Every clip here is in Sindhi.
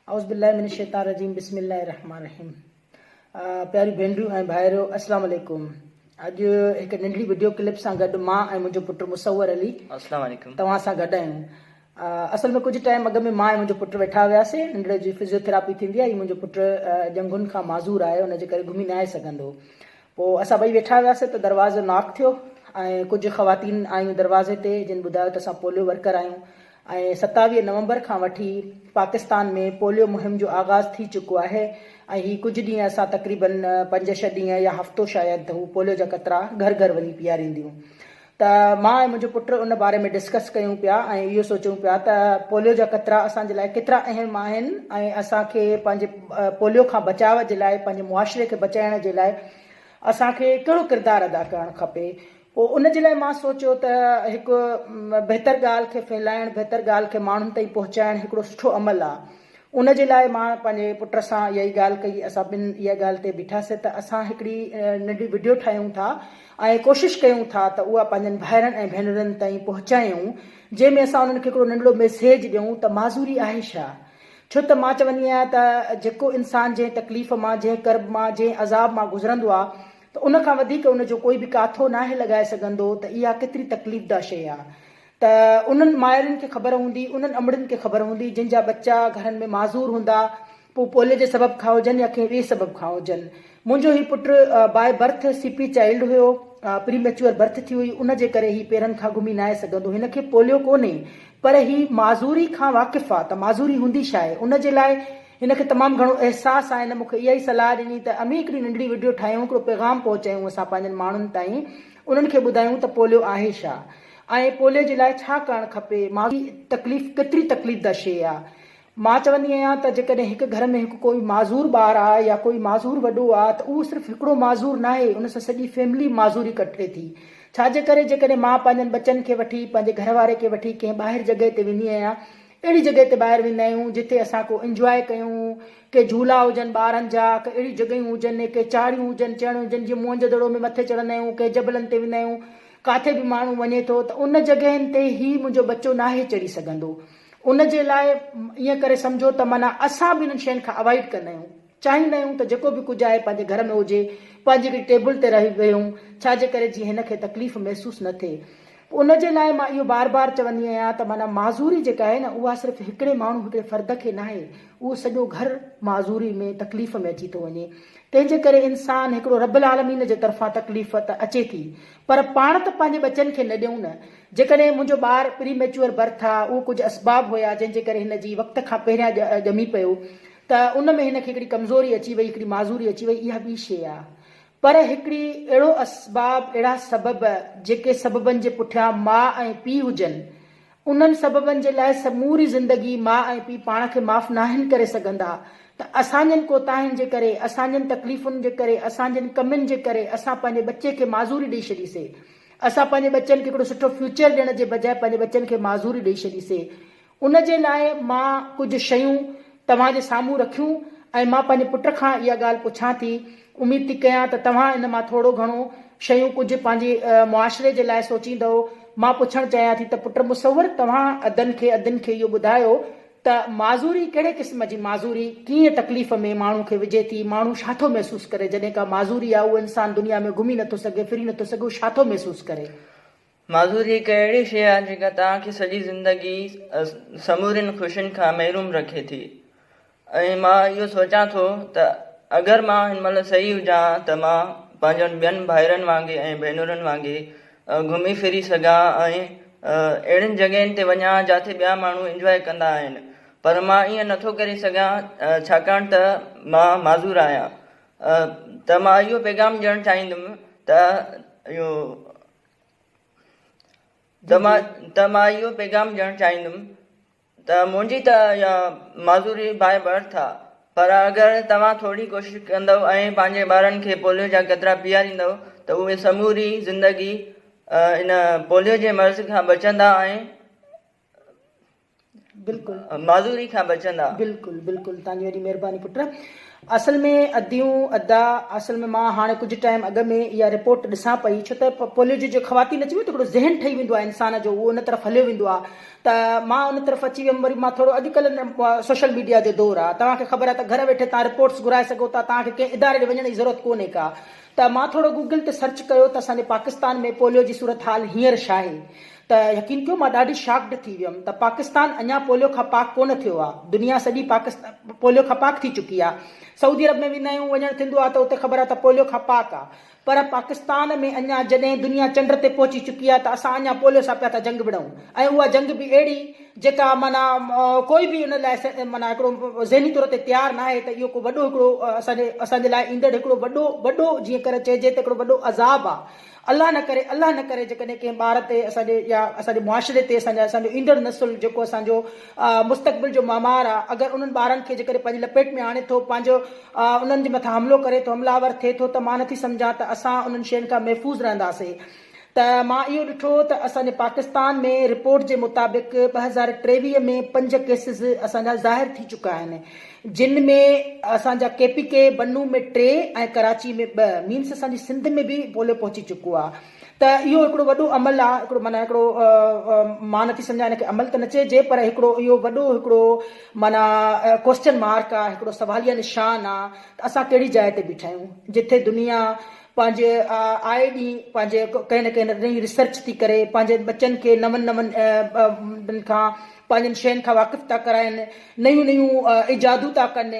اعوذ بالله من الشيطان الرجيم بسم الله الرحمن الرحيم پياريون ڀينريون ۽ ڀائرو السلام عليڪم اڄ هڪ ننڍڙي وڊيو ڪلپ سان گڏ مان ۽ منهنجو پٽ مصور علي السلام عليڪم توهان سان گڏ آهيون اصل ۾ ڪجهه ٽائيم اڳ ۾ مان ۽ منهنجو پٽ ويٺا هياسي ننڍڙي جي فزيوٿراپي ٿيندي آهي هي منهنجو پٽ ڄنگهن کان معذور آهي ان جي ڪري گهمي ناهي سگهندو پوء اسان ٻئي ويٺا هياسي ته دروازو ناڪ ٿيو ۽ ڪجهه خواتين آيون دروازي تي جن ٻڌايو ته اسان پوليو ورڪر آهيون ۽ 27 نومبر کان وٺي پاڪستان ۾ پوليو مهم جو آغاز ٿي چڪو آهي ۽ هي ڪجهه ڏينهن اسان تقريبن پنج ڇهه ڏينهن يا هفتو شايد هو پوليو جا قطرا گهر گهر وڃي پيارينديون ته مان ۽ منهنجو پٽ ان باري ۾ ڊسڪس ڪيون پيا ۽ اهو سوچيون پيا ته پوليو جا قطرا اسان جي لاء ڪيترا اهم آهن ۽ اسان کي پنهنجي پوليو کان بچاء جي لاء پنهنجي معاشري کي بچائڻ جي لاء اسان کي ڪهڙو ڪردار ادا ڪرڻ کپي. پوء ان جي لاء مان سوچيو ته هڪ بهتر ڳالهه کي ڦهلائڻ، بهتر ڳالهه کي ماڻهن تائين پهچائڻ هڪڙو سٺو عمل آ. ان جي لاء مان پنهنجي پٽ سان اها ئي ڳالهه ڪئي، اسان ٻن اها ڳالهه تي بيٺاسين ته اسان هڪڙي ننڍي وڊيو ٺاهيون ٿا ۽ ڪوشش ڪيون ٿا ته اها پنهنجن ڀائرن ۽ ڀينرن تائين پهچايون، جنهن ۾ اسان انهن کي هڪڙو ننڍڙو ميسيج ڏيون ته معذوري آهي ڇا؟ ڇو ته مان چوندي آهيان ته جيڪو انسان جنهن تڪليف مان، جنهن ڪرب مان، جنهن عذاب مان گذرندو آ ته ان کان وڌيڪ ان جو ڪوئي به ڪاٿو ناهي لڳائي سگهندو ته اها ڪيتري تڪليفده شيء آ ته انهن مائرن کي خبر هوندي، انهن امڙين کي خبر هوندي جن جا ٻچا گهرن ۾ معذور هوندا، پوء پوليو جي سبب کان هجن يا ڪنهن ٻئي سبب کان هجن. منهنجو هي پٽ باء برٿ سي پي چائلڊ هيو، پري ميچوئر برٿ ٿي هئي، ان جي ڪري هي پيرن کان گهمي ناهي سگهندو، هن کي پوليو ڪونهي پر هي معذوري کان واقف آ ته معذوري هوندي ڇا آهي، ان جي لاء هن کي تمام گهڻو احساس آهي، هن مون کي اها ئي صلاح ڏني ته امي هڪڙي ننڍڙي وڊيو ٺاهيون، هڪڙو پيغام پهچايون اسان پنهنجن ماڻهن تائين، انهن کي ٻڌايون ته پوليو آهي ڇا ۽ پوليو جي لاء ڇا ڪرڻ کپي، معذوري تڪليف ڪيتري تڪليفده شيء آ. مان چوندي آهيان ته جيڪڏهن هڪ گهر ۾ هڪ ڪوئي معذور ٻار آ يا ڪوئي معذور وڏو آ ته اهو صرف هڪڙو معذور ناهي، ان سان سڄي فيملي معذوري ڪٽي ٿي. ڇا جي ڪري جيڪڏهن مان پنهنجن ٻچن کي وٺي، پنهنجي گهر واري کي وٺي ڪنهن ٻاهر جڳهه تي ويندي آهيان، اهڙي جڳهه تي ٻاهر ويندا آهيون جتي اسان ڪو انجواء ڪيون، ڪي جهولا هجن ٻارن جا، ڪي اهڙيون جڳهيون هجن، ڪي چاڙهيون هجن، چڙهڻ هجن جيئن موهن جو دڙو ۾ مٿي چڙهندا آهيون، ڪي جبلن تي ويندا آهيون، ڪاٿي به ماڻهو وڃي ٿو ته ان جڳهين تي هي منهنجو ٻچو ناهي چڙهي سگهندو. ان جي لاء ائين ڪري سمجهو ته معنيٰ اسان به انهن شين کان اوائڊ ڪندا آهيون. چاهيندا آهيون ته جيڪو به ڪجهه آهي پنهنجي گهر ۾ هجي، پنهنجي هڪڙي ٽيبل تي رهي ويهون، ڇا جي ڪري جيئن هن کي تڪليف محسوس نه ٿئي. ان جي لاء مان اهو بار بار چوندي آهيان ته معنيٰ معذوري جيڪا آهي نه اها صرف هڪڙي ماڻهو هڪڙي فرد کي ناهي، اهو سڄو گهر معذوري ۾ تڪليف ۾ اچي ٿو وڃي. تنهن جي ڪري انسان هڪڙو رب العالمين جي طرفان تڪليف ته اچي ٿي پر پاڻ ته پنهنجي ٻچن کي نه ڏيون نه. جيڪڏهن منهنجو ٻار پري ميچوئر برٿ آ اهو ڪجهه اسباب هيا جنهن جي ڪري هن جي وقت کان پهريان ڄمي پيو ته ان ۾ هن کي هڪڙي ڪمزوري اچي وئي هڪڙي معذوري اچي وئي اها ٻي شيء آ. پر هڪڙي اهڙو اسباب، اهڙا سبب، جيڪي سببن جي پٺيان ماء ۽ پيء هجن، انهن سببن جي لاء سموري زندگي ماء ۽ پيء پاڻ کي معاف ناهن ڪري سگهندا ته اسانجن ڪوتاهين جي ڪري، اسانجن تڪليفن جي ڪري، اسانجن ڪمين جي ڪري اسان پنهنجي ٻچي کي معذوري ڏئي ڇڏي سي. اسان پنهنجي ٻچن کي هڪڙو سٺو فيوچر ڏيڻ جي بجاء پنهنجي ٻچن کي معذوري ڏئي ڇڏي سي. ان جي لاء مان ڪجهه شيون توهان جي سامهون رکيون ۽ مان پنهنجي پٽ کان اها ڳالهه پڇان ٿي. اميد ٿي ڪيان ته توهان ان مان ٿورو گهڻو شيون ڪجهه پنهنجي معاشري جي لاء سوچيندؤ. مان پڇڻ چاهيان ٿي ته پٽ مصور توهان ادن کي ادين کي اهو ٻڌايو ته معذوري ڪهڙي قسم جي معذوري ڪيئن تڪليف ۾ ماڻهو کي وجهي ٿي، ماڻهو ڇا ٿو محسوس ڪري جڏهن ڪا معذوري آهي اهو انسان دنيا ۾ گهمي نٿو سگهي ڦري نٿو سگهي اهو ڇا ٿو محسوس ڪري. معذوري هڪ اهڙي شيء آهي جيڪا توهان کي سڄي زندگي سمورين خوشين کان محروم رکي ٿي ۽ مان اهو سوچان ٿو ته اگر مان هن مهل صحيح هجان ها ته مان پنهنجن ٻين ڀائرن وانگي ۽ ڀينرن وانگي گهمي ڦري سگهان ۽ اهڙين جڳهين تي وڃان جاٿي ٻيا ماڻهو انجواء ڪندا آهن پر مان ائين نٿو ڪري سگهان ڇاڪاڻ ته مان معذور آهيان ته مان اهو پيغام ڏيڻ چاهيندم ته اهو ته مان ته مان اهو پيغام ڏيڻ چاهيندم ته منهنجي ته اها معذوري باء برٿ آ پر اگر توهان ٿوري ڪوشش ڪندؤ ۽ پنهنجي ٻارن کي پوليو جا قطرا پياريندؤ ته اهي سموري زندگي ان پوليو جي مرض کان بچندا ۽ بلڪل. معذوري کان بچندا. بلڪل بلڪل توهان جي وڏي مهرباني پٽ. اصل ۾ اديون ادا اصل ۾ مان هاڻي ڪجهه ٽائيم اڳ ۾ اها رپورٽ ڏسان پئي ڇو ته پوليو جي جو خواتين اچي ويو ته هڪڙو ذهن ٺهي ويندو آهي انسان جو اهو ان طرف هليو ويندو آهي ته مان ان طرف اچي ويم وري مان ٿورو اڄڪلهه سوشل ميڊيا جو دور آهي توهان کي خبر آهي ته گهر ويٺي توهان رپورٽس گهرائي سگهو ٿا توهان کي ڪنهن اداري ڏي وڃڻ جي ضرورت ڪونهي ڪا ته مان ٿورو گوگل تي سرچ ڪيو ته اسان جي پاڪستان ۾ پوليو جي صورتحال هينئر ڇاهي ته يقين ڪيو مان ڏاڍي شاڪڊ ٿي ويم ته پاڪستان اڃا پوليو کان پاڪ ڪونه ٿيو آ دنيا سڄي پاڪستان پوليو کان پاڪ ٿي چڪي آ سعودي عرب ۾ ويندا آهيون وڃڻ ٿيندو آ ته اتي خبر آ ته پوليو کان پاڪ آ پر پاڪستان ۾ اڃا جڏهن دنيا چنڊ تي پهچي چڪي آ ته اسان اڃا پوليو سان پيا ٿا جنگ وڙهون ۽ اها جنگ به اهڙي جيڪا معنيٰ ڪوئي به ان لاء معنيٰ هڪڙو ذهني طور تي تيار ناهي ته اهو ڪو وڏو هڪڙو اسان جي اسان جي لاء ايندڙ هڪڙو وڏو وڏو جيئن ڪري چئجي ته هڪڙو وڏو عذاب آ الله نه ڪري الله نه ڪري جيڪڏهن ڪنهن ٻار تي اسان جي يا اسان جي معاشري تي اسان جا اسان جو ايندڙ نسل جيڪو اسان جو مستقبل جو معمار آ اگر انهن ٻارن کي جيڪڏهن پنهنجي لپيٽ ۾ آڻي ٿو پنهنجو انهن جي مٿان حملو ڪري ٿو حمله آور ٿئي ٿو ته مان نٿي سمجهان ته اسان انهن شين کان محفوظ رهنداسي ته مان اهو ڏٺو ته اسان جي پاڪستان ۾ رپورٽ جي مطابق 2023 ۾ پنج ڪيسز اسان جا ظاهر ٿي چڪا آهن جن ۾ اسان جا ڪي پي ڪي بنو ۾ ٽي ۽ ڪراچي ۾ ٻه مينس اسان جي سنڌ ۾ به پوليو پهچي چڪو آ ته اهو هڪڙو وڏو عمل آ هڪڙو معنيٰ هڪڙو مان نٿي سمجهان هن کي عمل ته نه چئجي پر هڪڙو اهو وڏو هڪڙو معنيٰ ڪوسچن مارڪ آ هڪڙو سواليه نشان آ ته اسان ڪهڙي جاء تي بيٺا آهيون جتي دنيا پنهنجي آئي ڏينهن پنهنجي ڪنهن نه ڪنهن نئين ريسرچ ٿي ڪري پنهنجي ٻچن کي نون نون کان پنهنجن شين کان واقف ٿا ڪرائن، نيون نيون ايجادون ٿا ڪن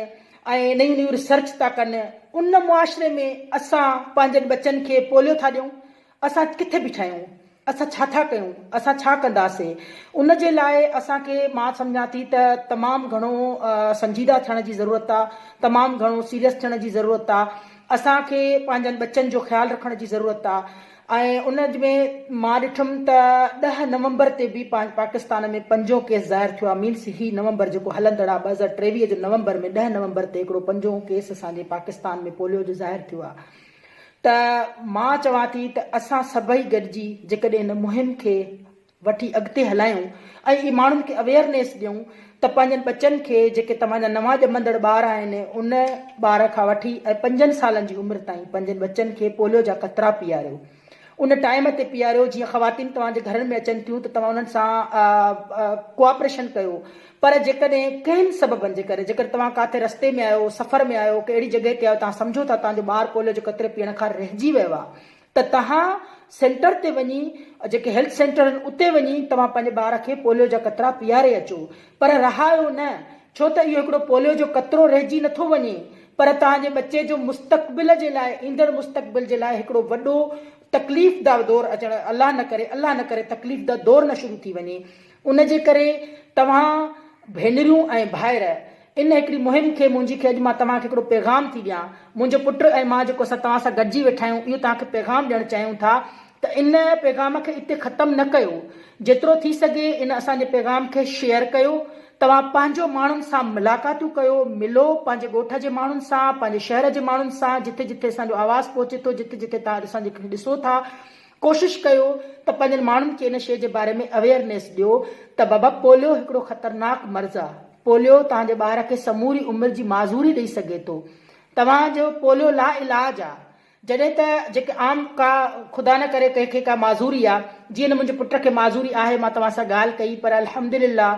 ۽ نيون نيون ريسرچ ٿا ڪن، ان معاشري ۾ اسان پنهنجن ٻچن کي پوليو ٿا ڏيون، اسان ڪٿي بيٺا آهيون، اسان ڇا ٿا ڪيون، اسان ڇا ڪنداسي، ان جي لاء اسان کي مان سمجهان ٿي ته تمام گهڻو سنجيده ٿيڻ جي ضرورت آ، تمام گهڻو سيريس ٿيڻ جي ضرورت آ، اسان کي پنهنجن ٻچن جو خيال رکڻ جي ضرورت آ. ۽ ان ۾ مان ڏٺم ته ڏهه نومبر تي به پاڪستان ۾ پنجون ڪيس ظاهر ٿيو آهي مينس هي نومبر جيڪو هلندڙ آهي 2023 جو نومبر ۾ ڏهه نومبر تي هڪڙو پنجون ڪيس اسان جي پاڪستان ۾ پوليو جو ظاهر ٿيو آهي ته مان چوان ٿي ته اسان سڀئي گڏجي جيڪڏهن هن مهم کي وٺي اڳتي هلايون ۽ اهي ماڻهن کي اويئرنيس ڏيون ته پنهنجن ٻچن کي جيڪي توهان جا نوان ڄمندڙ ٻار آهن ان ٻار کان وٺي ۽ پنجن سالن جي عمر تائين پنهنجن ٻچن کي پوليو جا قطرا پياريو ان ٽائيم تي پياريو جيئن خواتين توهان جي گهرن ۾ اچن ٿيون ته توهان انهن سان ڪوآپريشن ڪيو پر جيڪڏهن ڪنهن سببن جي ڪري جيڪڏهن توهان ڪاٿي رستي ۾ آهيو سفر ۾ آهيو ڪي اهڙي جڳهه تي آهيو توهان سمجهو ٿا توهان جو ٻار پوليو جو قطري پيئڻ کان رهجي ويو آهي ته توهان سينٽر تي وڃي جيڪي هيلٿ سينٽر آهن اتي وڃي توهان پنهنجي ٻار کي پوليو جا قطرا پياري اچو پر رهايو نه ڇو ته اهو هڪڙو پوليو جو قطرو رهجي نٿو وڃي پر توهان جي ٻچي جو مستقبل جي لاء ايندڙ مستقبل جي لاء هڪڙو وڏو تڪليف ده دور اچڻ الله نه ڪري الله نه ڪري تڪليف ده دور نه شروع ٿي وڃي ان جي ڪري توهان ڀينريون ۽ ڀائر ان هڪڙي مهم کي منهنجي کي اڄ مان توهان کي هڪڙو پيغام ٿي ڏيان. منهنجو پٽ ۽ مان جيڪو اسان توهان سان گڏجي ويٺا آهيون اهو توهان کي پيغام ڏيڻ چاهيون ٿا ته ان پيغام کي اتي ختم نه ڪيو. جيترو ٿي سگهي ان اسان جي پيغام کي شيئر ڪيو. توهان پنهنجو ماڻهن سان ملاقاتون ڪيو، ملو پنهنجي ڳوٺ جي ماڻهن سان، پنهنجي شهر جي ماڻهن سان جٿي جٿي اسان جو آواز پهچي ٿو، جٿي جٿي توهان اسان کي ڏسو ٿا. ڪوشش ڪيو ته پنهنجن ماڻهن کي ان شيء جي باري ۾ اويئرنيس ڏيو ته بابا پوليو هڪڙو خطرناڪ مرض آ. پوليو توهان جي ٻار کي سموري عمر جي معذوري ڏئي سگهي ٿو. توهان جو پوليو لا علاج آ. جڏهن ته جيڪي عام ڪا خدا نه ڪري ڪنهن کي ڪا معذوري آ جيئن نه منهنجي پٽ کي معذوري آهي مان توهان سان ڳالهه ڪئي پر الحمدلله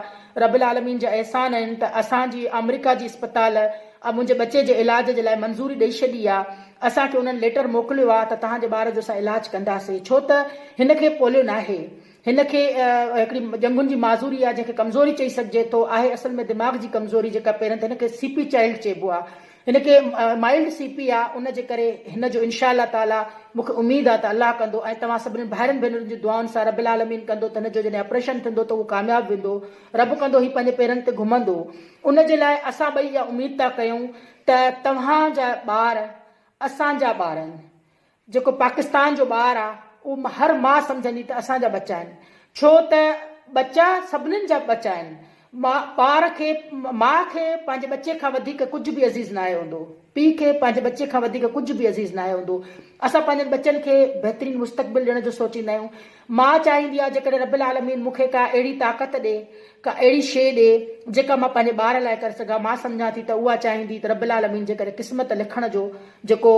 رب العالمين جا احسان آهن ته اسان جي آمريڪا جي اسپتال منهنجي ٻچي جي علاج جي لاء منظوري ڏئي ڇڏي آ. اسان کي انهن ليٽر موڪليو آ ته توهان جي ٻار جو اسان علاج ڪنداسين ڇو ته هن کي پوليو ناهي هن کي هڪڙي ڄنگهن جي معذوري آ جنهن کي ڪمزوري چئي سگهجي ٿو آهي اصل ۾ دماغ جي ڪمزوري جيڪا پهرين ته هن کي سي پي چائلڊ چئبو آ هن کي مائلڊ سي پي آ ان جي ڪري هن جو انشاء الله تعالي مون کي اميد آ ته الله ڪندو ۽ توهان سڀني ڀائرن ڀينرن جي دعائن سان رب العالمين ڪندو ته هن جو جڏهن آپريشن ٿيندو ته اهو ڪامياب ويندو رب ڪندو هي پنهنجي پيرن تي گهمندو ان جي لاء اسان ٻئي اها اميد ٿا ڪيون ته توهان جا ٻار اسان جا ٻار آهن. جيڪو پاڪستان جو ٻار آ اهو هر ماء سمجهندي ته اسان جا ٻچا آهن. ڇو ته ٻچا سڀنين جا ٻچا آهن. ٻار کي ماء کي پنهنجي ٻچي کان وڌيڪ ڪجهه به عزيز ناهي هوندو. پيء کي پنهنجي ٻچي کان وڌيڪ ڪجهه به عزيز ناهي هوندو. اسان پنهنجن ٻچن کي بهترين مستقبل ڏيڻ جو سوچيندا آهيون. ماء چاهيندي آهي جيڪڏهن رب العالمين مون کي ڪا اهڙي طاقت ڏي، ڪا اهڙي شيء ڏي، جيڪا مان پنهنجي ٻار لاء ڪري سگهان. مان سمجهان ٿي ته اها چاهيندي ته رب العالمين جيڪڏهن قسمت لکڻ جو جيڪو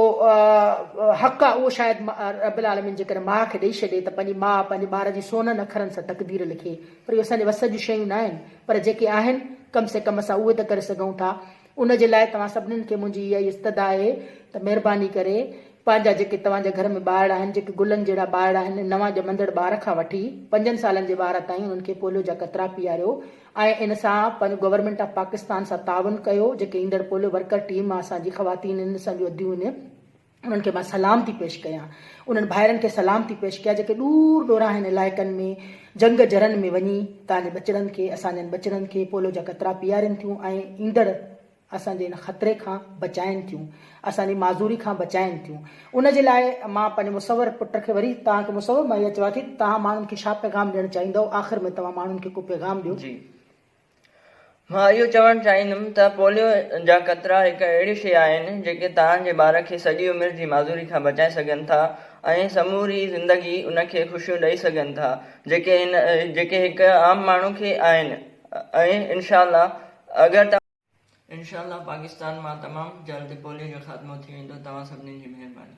حق آهي اهو شايد رب العالمين جيڪڏهن ماء کي ڏئي ڇڏي ته پنهنجي ماء پنهنجي ٻار جي سونن اکرن سان تقدير لکي. پر اهي اسان جي وس جون شيون ناهن پر جيڪي آهن ڪم سي ڪم اسان اهي ته ڪري سگهون ٿا. ان جي لاء توهان سڀنين کي منهنجي اها ئي استدعا آهي ته مهرباني ڪري پنهنجا جيڪي توهان جي گهر ۾ ٻارڙا آهن، جيڪي گلن جهڙا ٻارڙا آهن، نوان ڄمندڙ ٻار کان وٺي پنجن سالن جي ٻار تائين انهن کي پوليو جا قطرا پياريو ۽ ان سان پنهنجو گورنمينٽ آف پاڪستان سان تعاون ڪيو، جيڪي ايندڙ پوليو ورڪر ٽيم آهي اسان جي خواتين آهن اسان جون اديون آهن. انهن کي مان سلام ٿي پيش ڪيان، انهن ڀائرن کي سلام ٿي پيش ڪيان جيڪي ڏور ڏورانهن علائقن ۾ جنگ جرن ۾ وڃي توهان جي ٻچڙن کي اسان جن ٻچڙن کي پوليو جا قطرا پيارين ٿيون ۽ ايندڙ اسان جي ان خطري کان بچائين ٿيون اسان جي معذوري کان بچائين ٿيون ان جي لاء مان پنهنجي مصور پٽ کي وري توهان کي مصور مان اها چوان ٿي ته توهان ماڻهن کي ڇا پيغام ڏيڻ چاهيندؤ آخر ۾ توهان ماڻهن کي ڪو پيغام ڏيو. جي مان اهو چوڻ چاهيندم ته پوليو جا قطرا هڪ اهڙي شيء آهن جيڪي توهان جي ٻار کي سڄي عمر جي معذوري کان بچائي سگهن ٿا ۽ سموري زندگي ان کي خوشيون ڏئي سگهن ٿا جيڪي هن جيڪي هڪ عام ماڻهو کي آهن ۽ انشاء الله اگر توهان انشاء الله پاڪستان مان تمام جلد پوليو جو خاتمو ٿي ويندو توهان سڀني جي مهرباني.